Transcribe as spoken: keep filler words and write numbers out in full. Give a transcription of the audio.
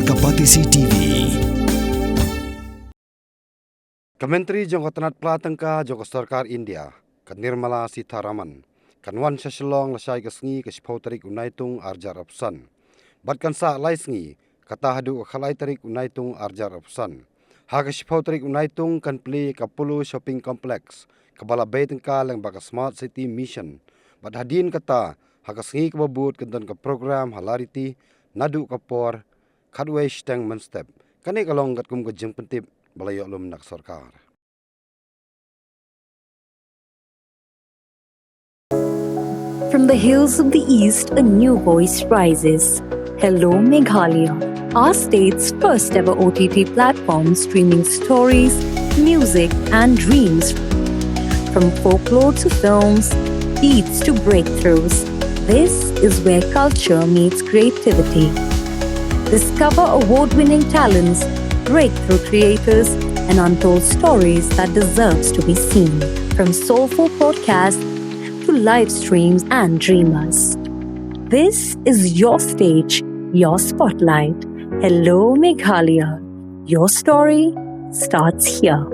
Ka Batesi T V. Ka Myntri jong ka tnat pla tyngka jong ka sorkar India, ka Nirmala Sitharaman, kan wan sha Shillong lashai ka sngi ka shiphew tarik u Naitung arjar opsan. Bad kan sah lai sngi, kata haduh ka khatlai tarik u Naitung arjar opsan. Ha ka shiphew tarik u Naitung kan plie ka Apollo Shopping Complex, kaba la bei tyngka lyngba ka Smart City Mission. Bad hadien kata, ha ka sngi kaba bud kan don ka program ha Lariti, naduh ka por khatwei shiteng mynstep. Kane ka long katkum ka jingpyntip ba la ïoh lum na ka sorkar. From the hills of the East, a new voice rises. Hello, Meghalaya, our state's first ever O T T platform streaming stories, music, and dreams. From folklore to films, beats to breakthroughs, this is where culture meets creativity. Discover award winning talents, breakthrough creators, and untold stories that deserves to be seen. From soulful podcasts to live streams and dreamers. This is your stage, your spotlight. Hello, Meghalaya. Your story starts here.